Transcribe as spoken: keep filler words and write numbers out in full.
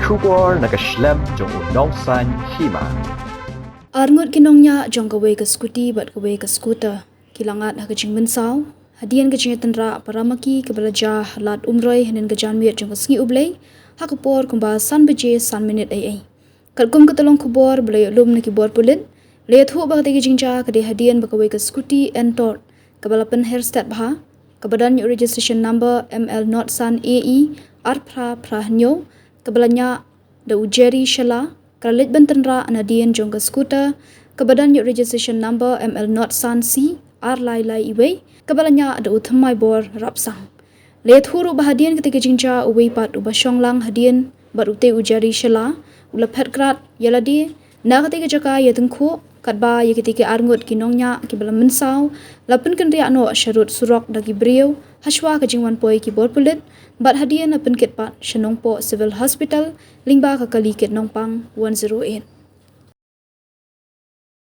Khubor na ka shlem jong u Nongsaiñ Hima. Arngut ki nongñiah jong kawei ka scooty bad kawei ka scooter ki la ngat ha ka jingmynsaw hadien ka jingïatynrah paramaki kaba la jia ha Lad Umroi hynnin ka janmiet jong ka sngi U Blei ha ka por kumba san baje san minit eiei. Katkum ka tyllong khubor ba la ïoh lum na ki bor pulit, la ïathuh ba katei ka jingjia ka dei hadien ba kawei ka scooty Ntorq kaba la pynher stet bha, kaba don ïa u registration number M L not san A E ar phra phra hynñiew, kaba la ñiah da u Jerry Shylla, ka la leit ban tynrah nadien jong ka scooter kaba don ïa u registration number M L not san C ar lai lai iwei, kaba la ñiah da u Thymmai Bor Rapsang. La ïathuh ruh ba hadien katei ka jingjia uwei pat uba shong lang hadien bad utei u Jerry Shylla u la phet krad ïa lade na katei ka jaka ïatyngkhuh, katba ïa kitei ki arngut ki nongñiah kiba la mynsaw la pynkynriah noh sha rud surok da ki briew hashwa ka jingwan poi ki bor pulit, bad hadien la pynkit pat sha Nongpoh Civil Hospital lyngba ka kali kit nongpang one zero eight.